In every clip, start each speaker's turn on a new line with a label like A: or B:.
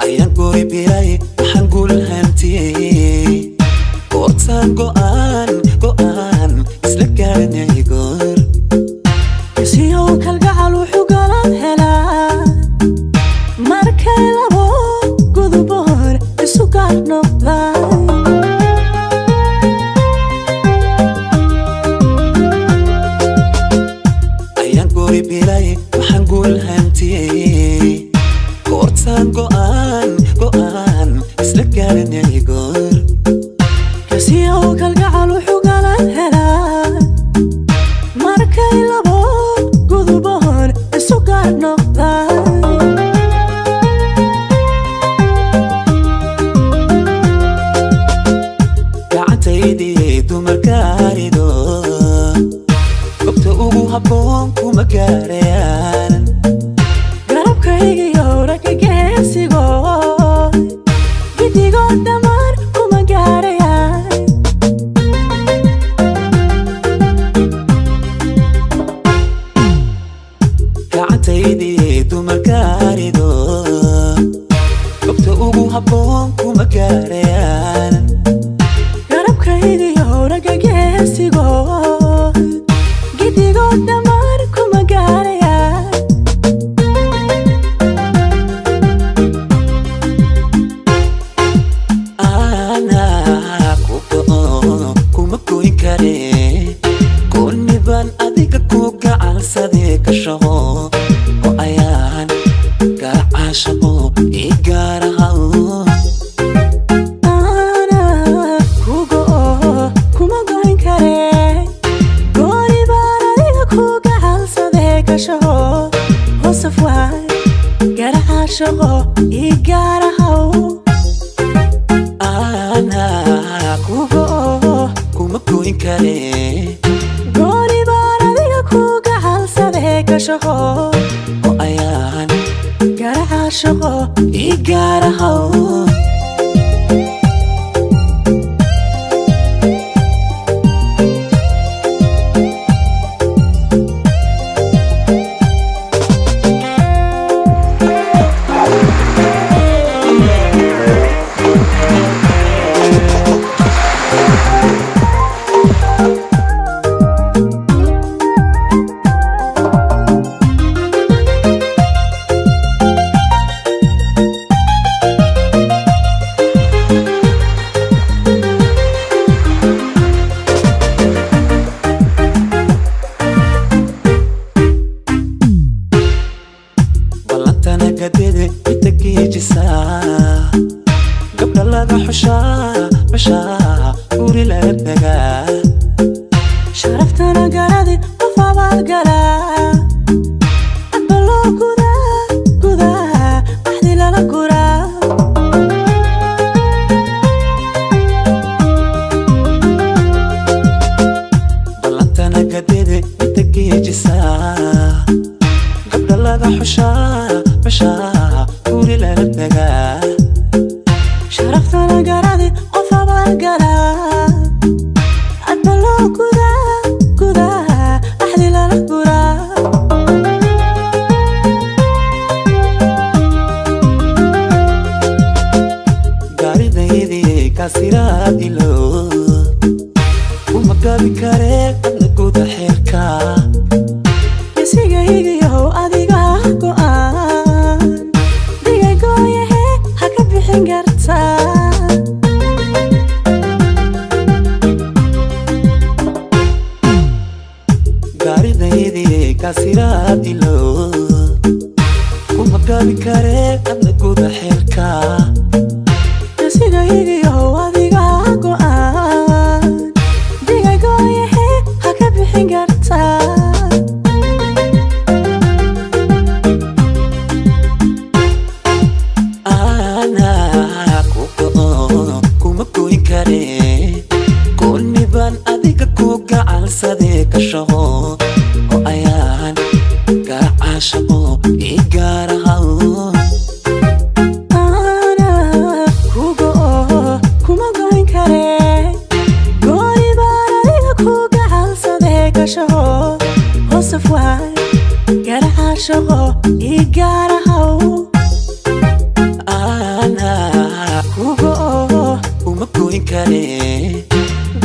A: Ayaan guri bilay waxaan guulhantiyey goortaan go'aan go'aan isla gaarnay goor
B: Siyow kalgacal wuxuu galad helaa markay labo guduboon isu gaar noqdaan.
A: Ayaan guri bilay waxaan guulhantiyey goortaan go'aan go'aan isla gaarnay goor
B: Siyow kalgacal wuxuu galad helaa markay labo guduboon isu gaar noqdaan.
A: Gacantaydii dumarkaarido gobta ugu habboon kuma gaarayaan.
B: Garabkaygiyo ragga geesigo gidigood dhammaan kuma gaarayaan.
A: Gacantaydii dumarkaarido gobta ugu habboon kuma gaarayaan.
B: Garabkaygiyo ragga geesigo gidigood dhammaan kuma gaarayaan.
A: Anaa ku go'o kuma goyn kare gooniban adiga ku gacalsadee ka shaqo oo ayaan garacaashaqo ii gaarahaw.
B: Anaa ku go'o kuma goyn kare gooni baan adiga ku gacalsadee ka shaqo hoosaf waay garacaashaqo ii gaarahaw.
A: Anaa
B: Ku go'o
A: kuma goyn kare
B: gooni baan adiga ku gacalsadee ka shaqo
A: oo ayaan
B: garacaashaqo
A: ii gaarahaw. Ballantana gadede inta geejisaa gabdha laga xushaa xushaa guri laga tagaa.
B: Sharaftana garadi qof abaalgalaa adba loo gudaa gudaa axdi lala guraa.
A: Ballantana gadede inta geejisaa gabdha laga xushaa xushaa guri laga tagaa.
B: Sharaftana garadi qof abaalgalaa adba loo gudaa gudaa axdi lala guraa.
A: Gaaridaydii kaasiraad ilo kuma gabi kare adna guda xeerka.
B: Isigaygiyow adiga go'aan dhigay gooyahe ha ka bixin kartaa.
A: Gaaridaydii kaasiraad ilo kuma gabi kare adna guda xeerka.
B: Isigaygiyow adiga go'aan dhigay gooyahe ha ka bixin kartaa.
A: Gacalsadee ka shaqo oo ayaan garacaashaqo ii gaarahaw.
B: Ana kugo kuma goyn kare, gooni baan adiga ku gacalsadee ka shaqo hoosaf waay garacaashaqo ii gaarahaw.
A: Ana
B: kugo
A: uma goyn kare,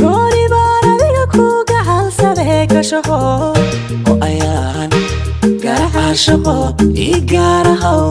B: gooni baan adiga ku gacalsadee ka shaqo
A: oo ayaan garacaashaqo ii gaarahaw.